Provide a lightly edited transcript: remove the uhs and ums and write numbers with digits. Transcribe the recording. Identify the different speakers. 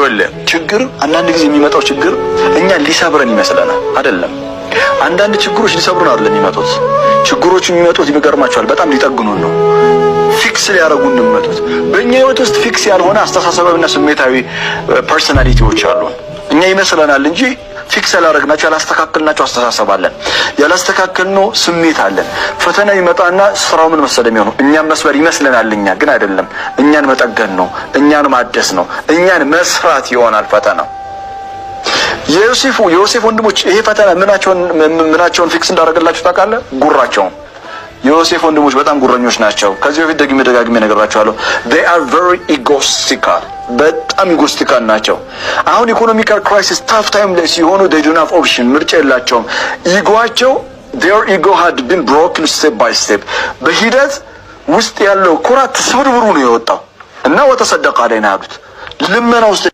Speaker 1: ይኸውልህ፣ ችግር አንዳንድ ጊዜ የሚመጣው ችግር እኛን ሊሰብረን ይመስለናል። አይደለም። አንዳንድ ችግሮች ሊሰብሩን አይደለም የሚመጡት። ችግሮቹ የሚመጡት ይገርማቸዋል፣ በጣም ሊጠግኑን ነው። Fix ሊያደርጉን ነው የሚመጡት። በእኛ ህይወት ውስጥ fix ያልሆነ አስተሳሰባዊና ስሜታዊ personality ዎች አሉን። እኛ ይመስለናል እንጂ fix ያላረግናቸው፣ ያላስተካከልናቸው አስተሳሰብ አለን፣ ያላስተካከልነው ስሜት አለን። ፈተና ይመጣና ስራው ምን መሰለ የሚሆነው፣ እኛን መስበር ይመስለናል። እኛ ግን አይደለም። እኛን መጠገን ነው፣ እኛን ማደስ ነው፣ እኛን መስራት ይሆናል ፈተናው። የዮሴፍ ወንድሞች ይሄ ፈተና ምናቸውን fix እንዳደረገላቸው ታውቃለህ? ጉራቸውን። የዮሴፍ ወንድሞች በጣም ጉረኞች ናቸው። ከዚህ በፊት ደግሜ ደጋግሜ ነግራቸዋለሁ። They are very egoistical፣ በጣም egoistical ናቸው። አሁን economical crisis፣ tough time ላይ ሲሆኑ they don't have option፣ ምርጫ የላቸውም። Ego ኣቸው፣ their ego had been broken step by step። በሂደት ውስጥ ያለው ኩራት ስብርብሩ ነው የወጣው እና وتصدق علينا ያሉት ልመና ውስጥ